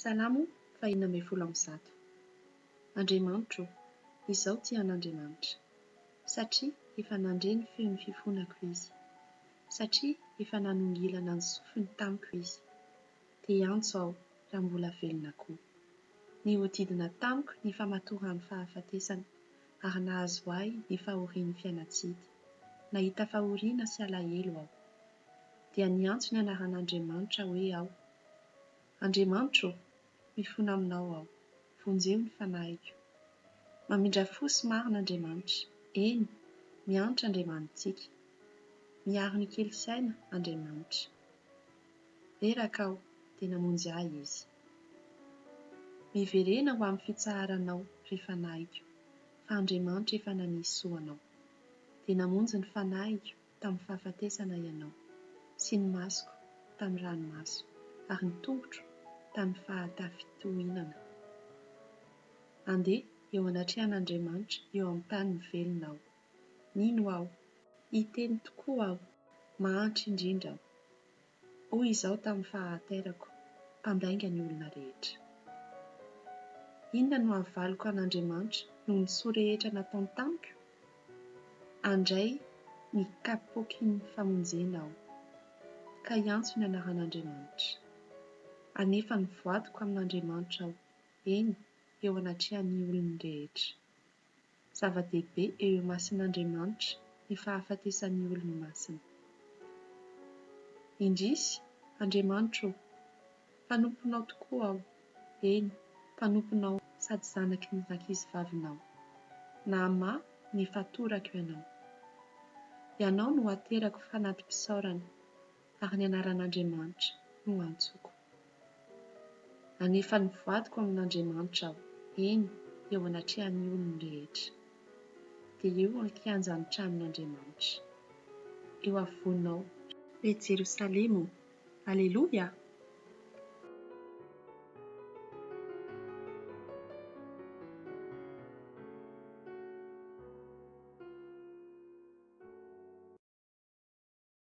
Salamo faha-116. Andriamanitro ô, izaho tia an'Andriamanitra, satria efa nandre ny feon'ny fifonako Izy, satria efa nanongilana ny sofiny tamiko Izy. Dia hiantso aho raha mbola velona koa. Nihodidina tamiko ny famatoran'ny fahafatesana, ary nahazo ahy ny fahorian'ny fiainan-tsy hita. Nahita fahoriana sy alahelo aho. Dia niantso ny anaran'Andriamanitra hoe aho, Andriamanitra ô, mifona aminao aho, vonjeo ny fanahiko. Mamindra fo sy marina Andriamanitra, eny, miantra Andriamanitsika. Miaro ny kely saina Andriamanitra. Reraka aho, dia namonjy ahy Izy. Miverena ho amin'ny fitsaharanao, ry fanahiko, fa Andriamanitra efa nanisy soa anao. Dia namonjy ny fanahiko tamin'ny fahafatesana Ianao, sy ny masoko tamin'ny ranomaso, ary ny tongotro tamin'ny fahatafintohinana. Andeha eo anatrehan'Andriamanitra eo amin'ny tany velona aho. Nino aho. Hiteny tokoa aho. Mahantra indrindra aho. Hoy izaho tamin'ny fahaterako, Mpandainga ny olona rehetra. Inona no havaliko an'Andriamanitra noho ny soa rehetra nataony tamiko? Handray ny kapoakin'ny famonjena aho, ka hiantso ny anaran'Andriamanitra. Hanefa ny voadiko amin'Andriamanitra aho, eny, eo anatrehan'ny olony rehetra. Zava-dehibe eo imason'Andriamanitra ny fahafatesan'ny olony masina. Indrisy, Andriamanitra ô! Mpanomponao tokoa aho, eny, mpanomponao sady zanaky ny ankizivavinao. Nahamaha ny fatorako Ianao. Ianao no aterako fanati-pisaorana, ary ny anaran'Andriamanitra no antsoko. Hanefa ny voadiko amin'Andriamanitra aho, eny, eo anatrehan'ny olony rehetra. Dia eo an-kianjan'ny tranon'Andriamanitra. Eo afovoanao. Ry Jerosalema ô! Aleloia!